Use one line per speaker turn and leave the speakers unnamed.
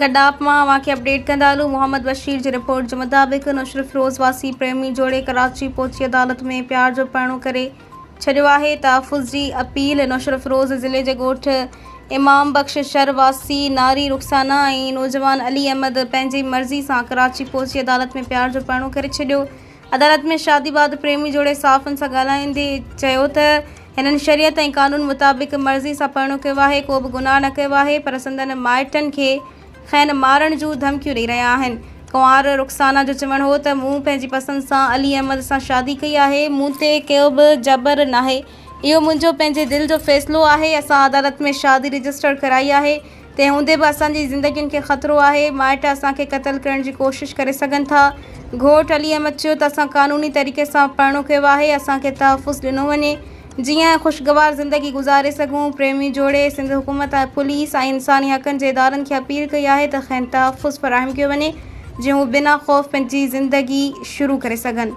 گڏاپ مان اوهان کي اپڊيٽ ڪندا هلون محمد بشير جي رپورٽ جي مطابق نوشھروفيروز واسي پريمي جوڙي ڪراچي پهچي عدالت ۾ پيار جو پرڻو ڪري ڇڏيو آهي تحفظ جي اپيل نوشھروفيروز ضلعي جي ڳوٺ امام بخش شھر واسي ناري رخسانه ۽ نوجوان علي احمد پنهنجي مرضي سان ڪراچي پهچي عدالت ۾ پيار جو پرڻو ڪري ڇڏيو عدالت ۾ شادي بعد پريمي جوڙي صحافين سان ڳالهائيندي چيو ته هنن شريعت ۽ قانون مطابق مرضي سان پرڻو ڪيو آهي ڪو به گناهه نه ڪيو آهي پر سندن مائٽن کي کين مارڻ جون ڌمڪيون ڏئي رهيا آهن ڪنوار رخسانه جو چوڻ هو ته مون پنهنجي پسند سان علي احمد سان شادي ڪئي آهي مون تي ڪو به جبر ناهي اهو منهنجو پنهنجي دل جو فيصلو آهي، اسان عدالت ۾ شادي رجسٽر ڪرائي آهي، تنهن هوندي به اسان جي زندگين کي خطرو آهي، مائٽ اسان کي قتل ڪرڻ جي ڪوشش ڪري سگهن ٿا. گهوٽ علي احمد چيو ته اسان قانوني طريقي سان پرڻو ڪيو آهي، اسان کي تحفظ ڏنو وڃي، جيئن خوشگوار زندگي گذاري سگهون، پريمي جوڙي سنڌ حڪومت، پوليس ۽ انساني حقن جي ادارن کي اپيل ڪئي آهي ته کين تحفظ فراهم ڪيو وڃي، جيئن هو بنا خوف پنهنجي زندگي شروع ڪري سگهن.